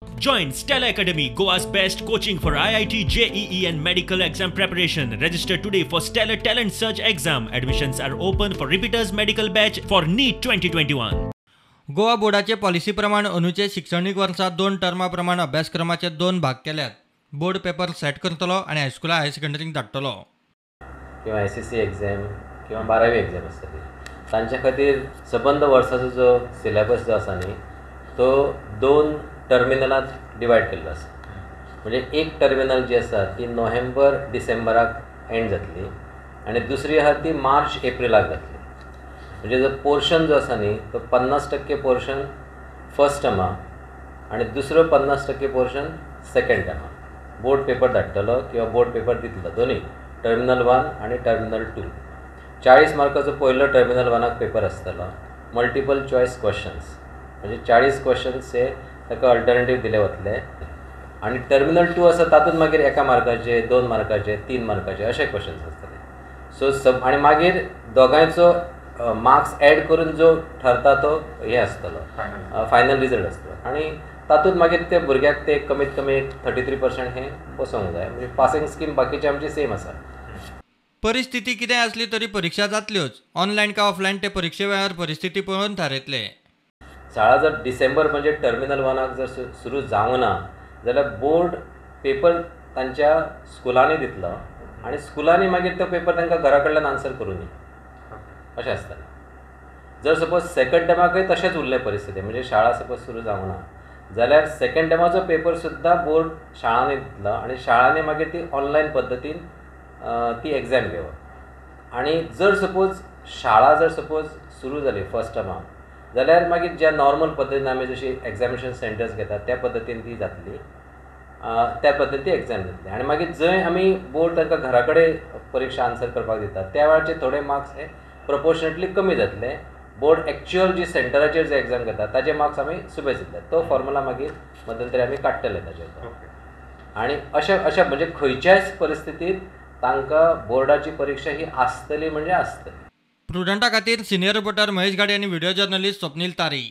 Join Stella Academy, Goa's best coaching for IIT, JEE and medical exam preparation. Register today for Stellar Talent Search exam. Admissions are open for repeaters medical batch for NEET 2021. Goa बोर्डाचे policy प्रमाण अंदूचे शिक्षणीक वर्सा 2 टर्मा प्रमाण अभ्यासक्रमाचे 2 भाग केल्यात. Board paper set करतलो आनी हायस्कुला हायर सेकंडरीक धाडटलो. किंवा SSC exam किंवा 12वी एक्झाम आसतली तांच्या खातीर सबंद वर्साचो जो सिलेबस जो आसा न्ही तो 2 टर्मिनलांत डिवायड केल्लो आसा. म्हणजे एक टर्मिनल जी आसा ती नोव्हेंबर डिसेंबराक एंड जातली आनी दुसरी आसा ती मार्च एप्रिलाक जातली. म्हणजे जो पोर्शन जो आसा न्ही तो 50% पोर्शन फर्स्ट टर्माक आनी दुसरो 50% पोर्शन सेकंड टर्माक. बोर्ड पेपर धाडटलो किंवा बोर्ड पेपर दितलो दोनूय टर्मिनल 1 आनी टर्मिनल 2. 40 मार्काचो पयलो टर्मिनल 1 पेपर आसतलो, मल्टिपल चॉयस क्वेश्चन्स, म्हणजे 40 क्वेश्चन्स हे ताका अल्टरनेटीव दिले वतले. आनी टर्मिनल 2 आसा तातूंत मागीर 1 मार्काचे, 2 मार्काचे, 3 मार्काचे अशे क्वेश्चन्स आसतले. सो सब आनी मागीर दोगांयचो मार्क्स एड करून जो ठरता तो हे आसतलो फायनल रिजल्ट आसतलो. आनी तातूंत मागीर ते भुरग्याक ते कमीत कमी 33% हे बसोवंक जाय. म्हणजे पासिंग स्कीम बाकीची आमची सेम आसा. परिस्थिती कितें आसली तरी परिक्षा जातल्योच. ऑनलायन का ऑफलायन ते परिक्षे वेळार परिस्थिती पळोवन थारयतले. शाळा जर डिसेंबर म्हणजे टर्मिनल 1 जर सुरू जावंक ना जाल्यार बोर्ड पेपर तांच्या स्कुलांनी दितलो आनी स्कुलांनी मागीर तो पेपर तांकां घरा कडल्यान आन्सर करूं दी अशें आसतलें. जर सपोज सेकंड टर्माकय तशेंच उरलें परिस्थिती, म्हणजे शाळा सपोज सुरू जावंक ना जाल्यार सेकंड टर्माचो पेपर सुद्दां बोर्ड शाळांनी दितलो आनी शाळांनी मागीर ती ऑनलायन पद्दतीन ती एग्जाम घेवप. आनी जर सपोज शाळा जर सपोज सुरू जाली फर्स्ट टर्माक जाल्यार मागीर ज्या नॉर्मल पद्दतीन आमी जशी एग्जामिनेशन सेंटर्स घेतात त्या पद्दतीन ती जातली, त्या पद्दतीन ती एग्जाम जातली. आनी मागीर जंय आमी बोर्ड तांकां घरा कडेन परिक्षा आन्सर करपाक दितात त्या वेळाचे थोडे मार्क्स हे प्रोपोर्शनेटली कमी जातले. बोर्ड एक्चुअल जी सेंटराचेर जे एग्जाम घेतात ताजे मार्क्स आमी सुबेज दितले. तो फॉर्मुला मागीर मध्यंतरी आमी काडटले ताजेर. आनी अशें अशें म्हणजे खंयच्याच परिस्थितींत तांकां बोर्डाची परिक्षा ही आसतली म्हणजे आसतली. प्रुडंटा खातीर सिनियर रिपोर्टर महेश गाडे आनी व्हिडिओ जर्नलिस्ट स्वप्नील तारी.